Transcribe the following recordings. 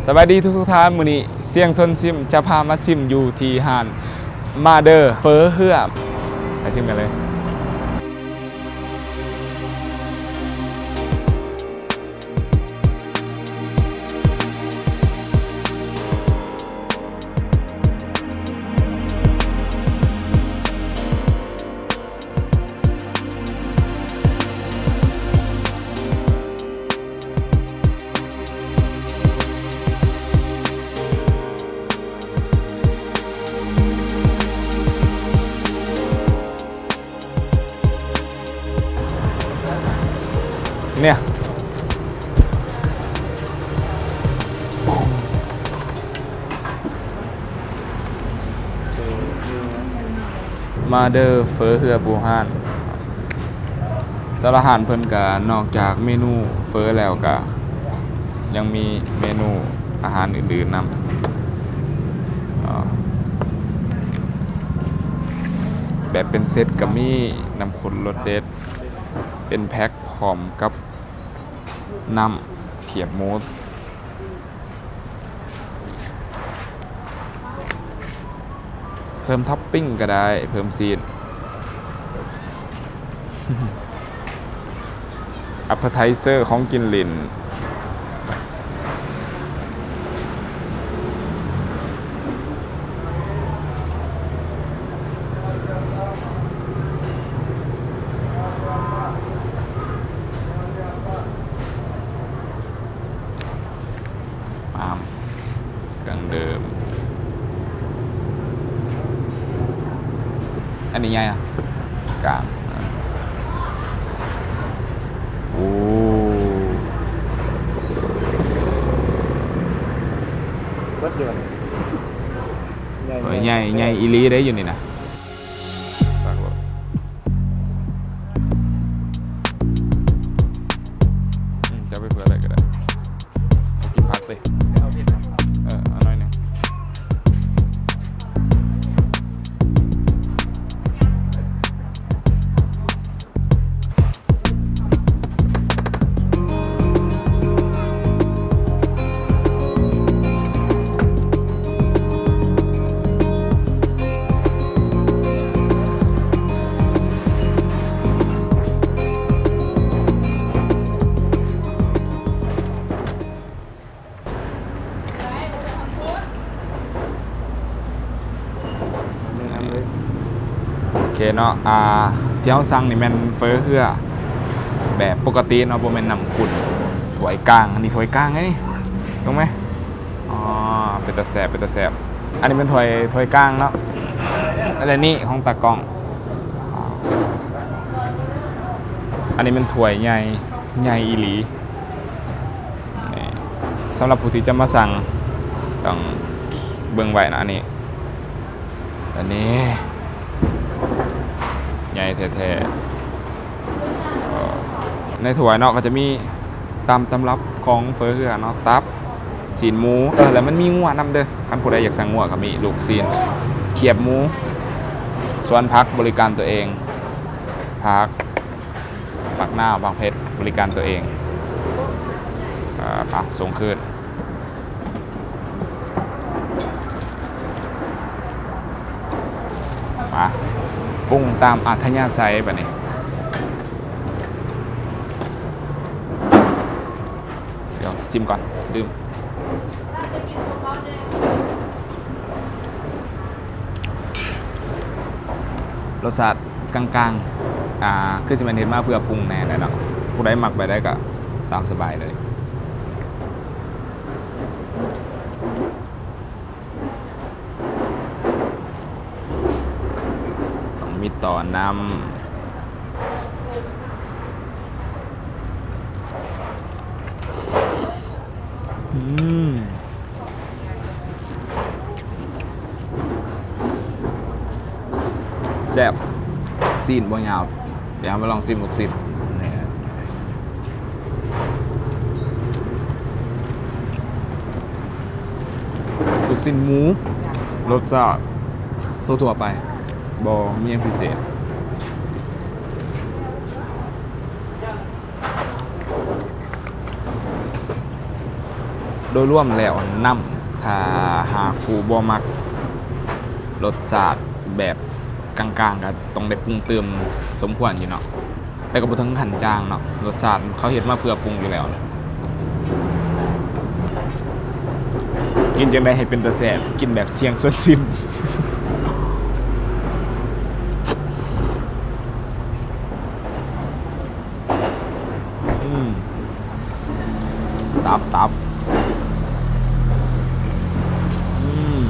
ສະບາຍດີທຸກໆທ່ານ, ມື້ນີ້ຊຽງຊົນຊິມຈະພາມາຊິມຢູ່ທີ່ຮ້ານມາເດີເຝີເຮືອ ໄປຊິມກັນເລີຍ. ເນຍ ມາເດີເຝີເຮືອບູຮານ. ສຳລັບຮ້ານເພິ່ນກະນອກຈາກເມນູເຝີແລ້ວກະຍັງມີເມນູອາຫານອື່ນໆນຳ ແບບເປັນເຊັດກະມີ ນ້ຳ ຄົນລົດເດັດ ເປັນແພັກພ້ອມກັບນ້ຳຂຽບໝູ ເພີ່ມທັອບປິ້ງກະໄດ້ ເພີ່ມຊີ້ນ ແອັບເປີໄທເຊີ ຂອງກິນຫຼິ້ນ. ອາມ ເຄື່ອງດື່ມ ອັນນີ້ໃຫຍ່ນະ ກາງ ໂອ້ ເບິດຢູ່ ໃຫຍ່ ໃຫຍ່ ໃຫຍ່ອີ່ຫຼີເດ້ຢູ່ນີ້ນະ ຕັກໂລດ ອືມ ຈະໄປເພື່ອໄດ້ກະໄດ້ ກິນຜັກຕິ ເອີ ເອົາໜ້ອຍໜຶ່ງ. ໂອເຄເນາະ ອ່າ ທີ່ເຮົາສັ່ງນີ້ແມ່ນເຝີເຮືອແບບປົກກະຕິເນາະ ບໍ່ແມ່ນນ້ຳຂຸ້ນ ຖ້ວຍກາງ ອັນນີ້ຖ້ວຍກາງເດ້ນີ້ ເບິ່ງແມ ອໍ ເປັນຕາແຊບ ເປັນຕາແຊບ ອັນນີ້ແມ່ນຖ້ວຍ ຖ້ວຍກາງເນາະ ແລະນີ້ຂອງຕາກ້ອງ ອັນນີ້ແມ່ນຖ້ວຍໃຫຍ່ ໃຫຍ່ອີ່ຫຼີ. ນີ້ ສຳລັບຜູ້ທີ່ຈະມາສັ່ງ ຕ້ອງເບິ່ງໄວ້ນະ ອັນນີ້ ອັນນີ້ໃຫຍ່ແທ້ໆ. ໃນຖ້ວຍເນາະ ກະຈະມີຕາມຕຳລັບຂອງເຝີເຮືອເນາະ ຕັບ ຊີ້ນໝູ ເອີ ແລ້ວມັນມີງົວນຳເດີ ຄັນຜູ້ໃດຢາກສັ່ງງົວກະມີ ລູກຊີ້ນ ຂຽບໝູ ສ່ວນຜັກບໍລິການຕົວເອງ ຜັກ ຜັກໜາວ ຜັກເຜັດ ບໍລິການຕົວເອງ. ເອີ ເອົາ ສົ່ງຄືນ ມາ ປຸງຕາມອັດທະຍາໄສບາດນີ້ ດຽວຊິມກ່ອນ ລືມ. ລົດຊາດກາງໆ ອ່າ ຄືຊິແມ່ນເຮັດມາເພື່ອປຸງແນ່ແຫຼະເນາະ ຜູ້ໃດມັກແບບໃດກະຕາມສະບາຍເລີຍ. ຕ້ອງມີຕໍ່ນ້ຳ ອືມ ແຊບ ຊີ້ນບໍ່ຫຍາບ. ດຽວເຮົາມາລອງຊີມລູກຊີ້ນ ນີ້ ລູກຊີ້ນໝູ ລົດຊາດທົ່ວໆໄປ ບໍ່ມີຫຍັງພິເສດ. ໂດ ໂດຍລວມແລ້ວນັ້ນ ຖ້າຫາກຜູ້ບໍ່ມັກລົດຊາດແບບກາງໆ ກໍຕ້ອງໄດ້ປຸງຕື່ມສົມຄວນຢູ່ເນາະ, ແຕ່ກໍບໍ່ເຖິງຂັ້ນຈາງເນາະ, ລົດຊາດເຂົາເຮັດມາເພື່ອປຸງຢູ່ແລ້ວ. ກິນຈັ່ງໃດໃຫ້ເປັນຕາແຊບ? ກິນແບບສ່ຽງຊວນຊິມ. ອືມ ຕັບ ຕັບ ອືມ.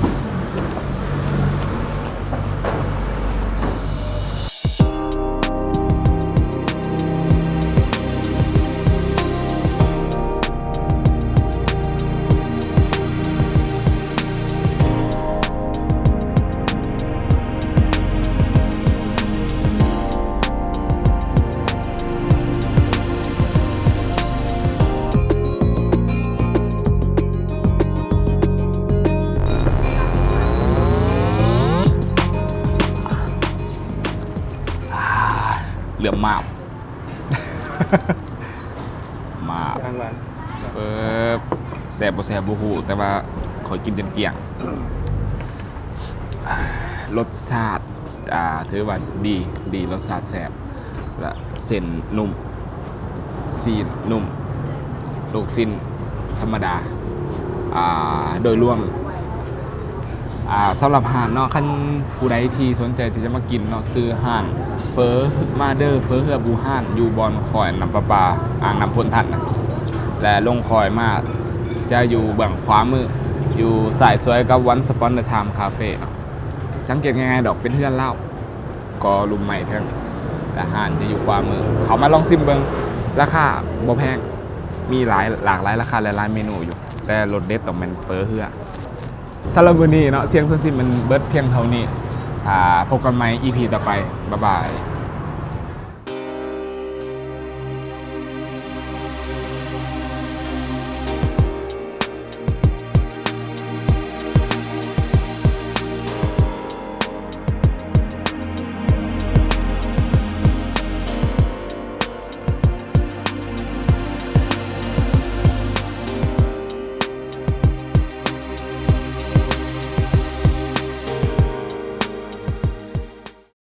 ເຫຼື້ອມມາບ ມາບ ທາງຫວານ ເອີ ແຊບບໍ່ແຊບບໍ່ຮູ້ ແຕ່ວ່າຂ້ອຍກິນຈົນກ້ຽງ. ລົດຊາດ ອ່າ ຖືວ່າດີ ດີ ລົດຊາດແຊບ ແລະ ເສັ້ນນຸ້ມ ຊີ້ນນຸ້ມ ລູກຊີ້ນທຳມະດາ. ອ່າ ໂດຍລວມ ອ່າ ສຳລັບຮ້ານເນາະ ຄັນຜູ້ໃດທີ່ສົນໃຈທີ່ຈະມາກິນເນາະ ຊື່ຮ້ານເຝີມາເດີ ເຝີເຮືອບູຮານ ຢູ່ບ່ອນຂ້ອຍນ້ຳປະປາ ອ່າງນ້ຳໂພນທັນນະ ແລະ ລົງຂ້ອຍມາຈະຢູ່ເບື້ອງຂວາມື ຢູ່ຊ້າຍສວຍກັບ Once Upon a Time Cafe ເນາະ. ສັງເກດງ່າຍໆດອກ ເປັນເຮືອນລາວ ກໍລຸ່ມໄມ້ເທິງ ແລະ ຮ້ານຈະຢູ່ຂວາມື. ເຂົ້າມາລອງຊິມເບິ່ງ ລາຄາບໍ່ແພງ ມີຫຼາຍ ຫຼາກຫຼາຍລາຄາ ແລະ ຫຼາຍເມນູຢູ່ ແຕ່ລົດເດັດຕ້ອງແມ່ນເຝີເຮືອ. ສຳລັບມື້ນີ້ເນາະ ສ່ຽງຊວນຊິມມັນເບິດພຽງເທົ່ານີ້. ຖ້າພົບກັນໃໝ່ ອີ ພີ ຕໍ່ໄປ. ບາຍບາຍ.